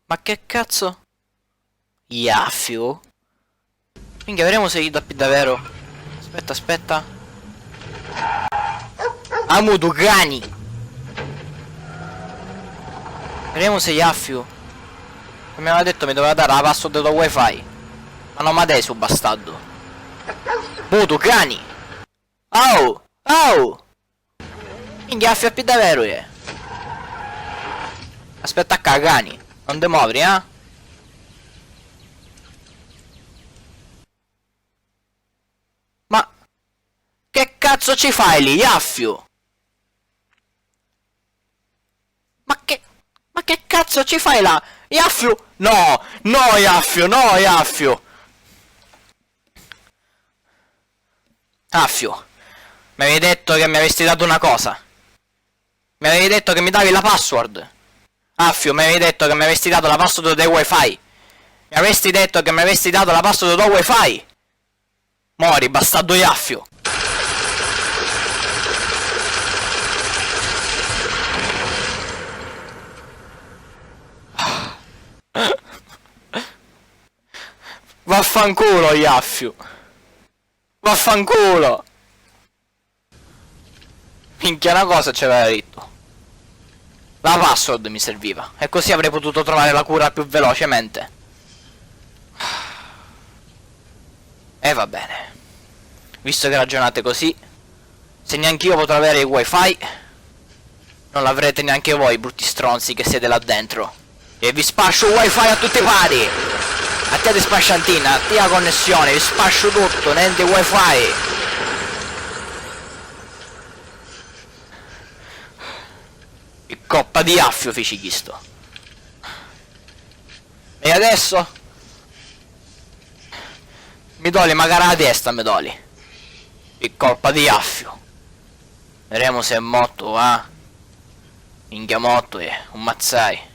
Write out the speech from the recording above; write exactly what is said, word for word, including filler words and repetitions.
Ma che cazzo? Iaffiu? Minchia, vedemu se idda pi daveru. Aspetta, aspetta. Amutu cani! Vedemu se Iaffiu. Mi aveva detto mi doveva dare la password del wifi. Ma non mi ha dato, bastardo. Mutu cani! Au! Au! Minchia, Iaffiu, pi daveru, eh. Aspetta ccà, cani. Non ti muovere, eh? Ma che cazzo ci fai lì, Iaffiu? Ma che, ma che cazzo ci fai là? Iaffiu! No! No, Iaffiu! No, Iaffiu! Affiu, mi avevi detto che mi avresti dato una cosa. Mi avevi detto che mi davi la password. Affiu, mi avevi detto che mi avresti dato la password del wifi. Mi avresti detto che mi avresti dato la password del wifi. Mori, bastardo Iaffiu. Vaffanculo, Iaffiu. Vaffanculo! Minchia, una cosa ci aveva detto. La password mi serviva, e così avrei potuto trovare la cura più velocemente. E va bene. Visto che ragionate così, se neanche io potrò avere il wifi, non l'avrete neanche voi, brutti stronzi che siete là dentro. E vi spascio il wifi a tutti pari! A te ti spascio antenna, a te la connessione, vi spascio tutto, niente wifi! Che coppa di Iaffiu fici chisto. E adesso? Mi doli, magari la testa mi doli. Pi colpa di Iaffiu. Vedemu se è morto, va. Minchia, morto è, un mazzai.